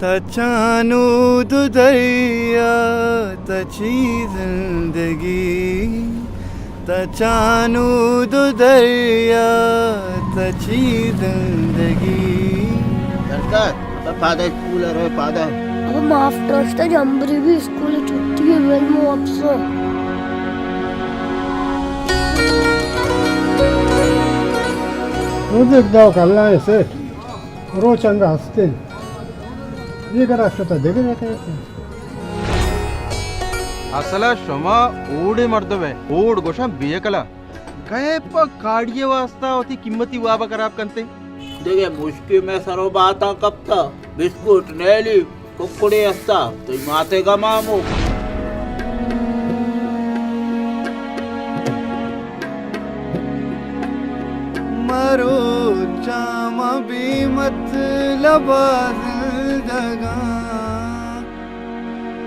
تا چانود و دریا، تا چی زندگی، تا چانود و دریا، تا چی زندگی۔ درکات، پادا اسکول ءَ رو، پادا۔ ابا، ماف داشتہ جمبری بھی اسکول چھٹی ہے، بل مو اپسو۔ روزک داؤ کلاں سیٹ۔ روچ انگہ ہستیں۔ یہ گرا شتا دگہ کہتے۔ اصلا شما اوڑے مردم ہے، اوڑ گوشاں بیکلا۔ گئے پہ کاڑی واسطہ وتی قیمتی وابا خراب کنتے۔ دگہ مشکے میں سرو باتاں کپتا، بسکوٹ نیلی۔ ککڑے استا، تئی ماتے گمامو۔ مروچاں ما بے مطلب زندگاں،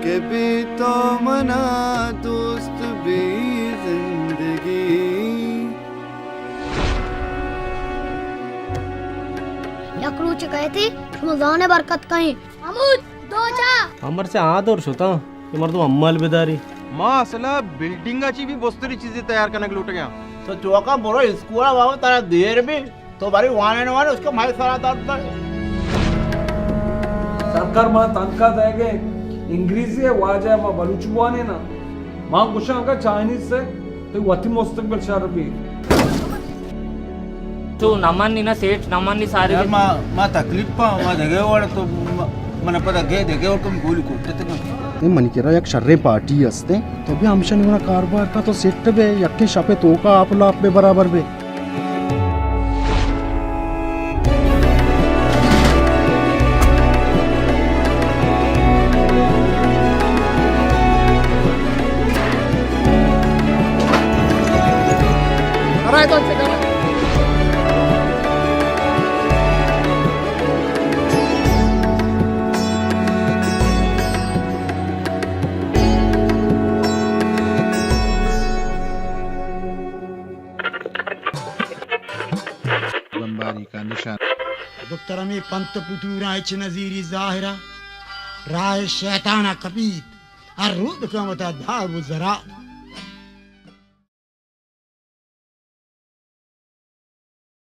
کہ بے تو منا دوست بے زندگی۔ یک روچ کہتے، شما زانے برکت کہیں۔ محمود، دو چا۔ امر سے آ دور شتا کہ مردم امال بداری۔ ما اصلا بلڈنگ چی بھی بستری چیزیں تیار کنگ لوٹگا۔ تو چوکا برو اسکول بابا، ترا دیر بھی۔ تو بری وانے نہ وانے، اس کا مائے سرا درد ہے۔ سرکار ما تنخواہ دے گے، انگریزی ہے واجہ، ما بلوچ بوانے نا۔ ما گوشاں اگا چائنیز سے، تو وتی مستقبل شر بھی۔ تو نہ منی نا سیٹ، نہ منی سارے یار، ما، ما تکلیف پا، ما دگہ وڑ تو ما، من پدا گئے دگہ وڑ کم گولی کوٹتے تک۔ اے منی کرا یک شریں پارٹی ہستے، تو بیا ہمشانی گونا کاروبار کا تو سیٹ بے، یکیں شپے توکا آپ لاپ بے برابر بے۔ بمباری کا نشان۔ دکتر ہمیں پنت پتوراں ہچ نزیری ظاہرہ، راہ شیطانہ کپیت، ہر رود کمتا داب و زرا۔